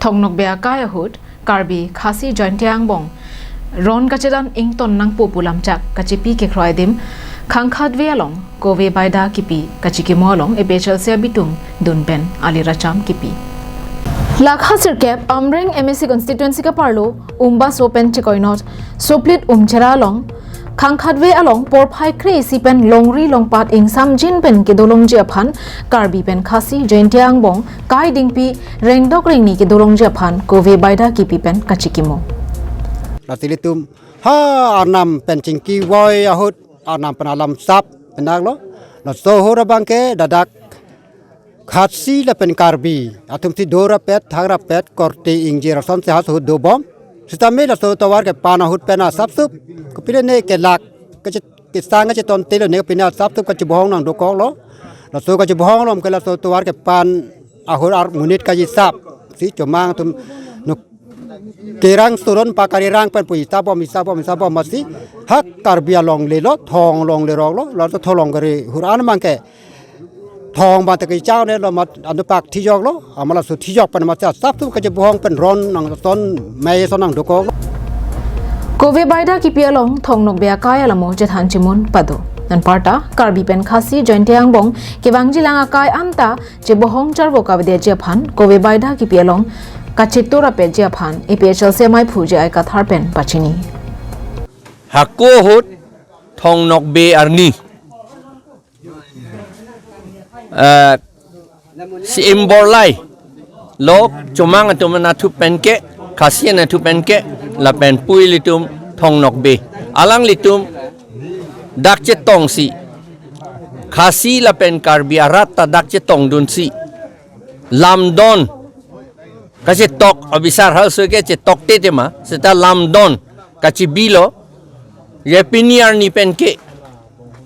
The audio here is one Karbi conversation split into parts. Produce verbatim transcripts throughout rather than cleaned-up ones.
Thong Nokbe akai ahut Karbi Khasi Jaintia angbong ron kachedan ington nangpo pu lamchak kachepi kekroi adim Khangkhatve along Kove Baida kipi kachikimo along A P H L C abitum dun pen aliracham kipi. Lakha sirkep Amreng M A C constituency kaparlo Umbaso pen chekoinot Soplit Umchera along Khangkhatve along porphai kre-isi pen longri longpat ingsamjin pen kedolongji aphan Karbi pen Khasi Jaintia angbong kai dingpi rengdok rengni kedolongji aphan Kove Baida kipi pen kachikimo. Lasi ilitum ha arnam pen chingki voi ahut arnam pen alam sap penaklo. Laso ahut abangke ladak Khasi lapen Karbi atum si dorapet thangrapet korte ingjir asonsi ha ahut dobom. Sitame laso tovar kepan ahut pen asapsup kopilone kelak kache-, kesang kacheton telo ne pine asapsup kachebohong nangdokoklo. Laso kachebohong alom ke laso tovar kepan ahut ar monit kachisap si chomang atum nuk kerang suron pakari rang pen pu isap bom, isap bom, isap bom masi ha Karbi alongle lo, Thong longle roklo, laso Thong longle ahut an abangke Thong abangke kechang ne lo mat anu pak thijoklo, amat laso thijok pen masi asapsup kachebohong pen ron nangson mei son nangdokok. Kove Baida kipi along Thong Nokbe akai alamo chethan chimun pado. Anparta Karbi pen Khasi Jaintia angbong kevangjilang akai anta chebohong charvo kavedeji aphan Kove Baida kipi along kachetorapetji aphan A P H L C amaiphu J I Kathar pen pachini. Hako ahut Thong Nokbe arni, eh, si Imborlai lo chomang atum anatthu penke, Khasi anatthu penke, lapen pu ilitum Thong Nokbe. Alanglitum dak chetongsi Khasi lapen Karbi arat ta dak chetongdunsi lamdon kachetok, abisar halso ke chetok te tema, seta lamdon kachebilo, je pini arni penke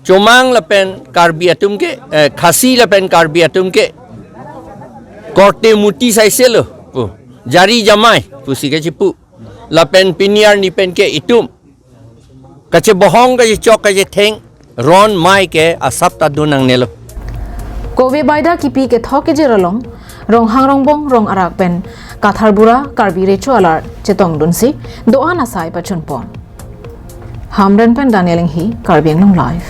chomang lapen Karbi atum ke, eh, Khasi lapen Karbi atum ke korte muti saiselo pu, jari jamai pusi kachepu. Lapen pini arni penke itum kachebohong kachechok kachetheng ron mei ke asap ta dun nangnelo. Kove Baida kipi kethok kejir along Ronghang Rongbong rong arak pen Katharbura Karbi Recho alar chetongdunsi do-an asai pachunpon. Hamren pen Daniel Enghi, Karbi Anglong Live.